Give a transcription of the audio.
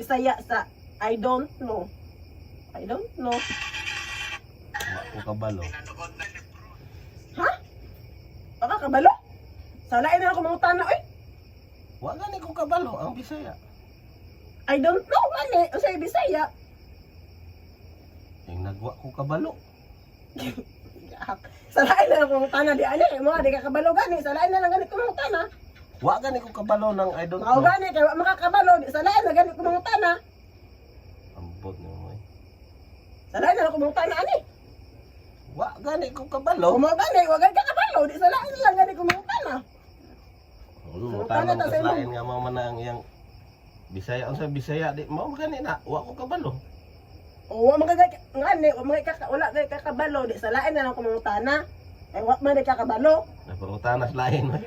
Bisaya sa "I don't know"? I don't know. Wa ko kabalo. Ha? Baka kabalo? Sa lain na ako mangutana, oy. Wa gani ko kabalo ang Bisaya. "I don't know" gani. Unsay Bisaya? Yung nagwa ko kabalo. Sa lain na ako mangutana di ani. Mo di ka kabalo gani. Sa lain na lang gani ko mangutana. Wa gani ko kabalo ng "I don't Mao know." gani kay wa makakabalo di sa lain na gani ko mangutana. Ambot nimo eh. Sa lain na lang ko mangutana ani. Wa gani ko kabalo. Kung mao gani wa gani ka kabalo di sa lain na lang gani ko mangutana. Ano mo Mangutana tanong ta sa kas lain nga mao man na ang iyang Bisaya, unsa Bisaya di mao gani na wa ko kabalo. O wa man kay ngani wa man kay wala kay kakabalo di sa lain na lang ko mangutana. Ay wa man di kakabalo. Napangutana sa lain. Oy.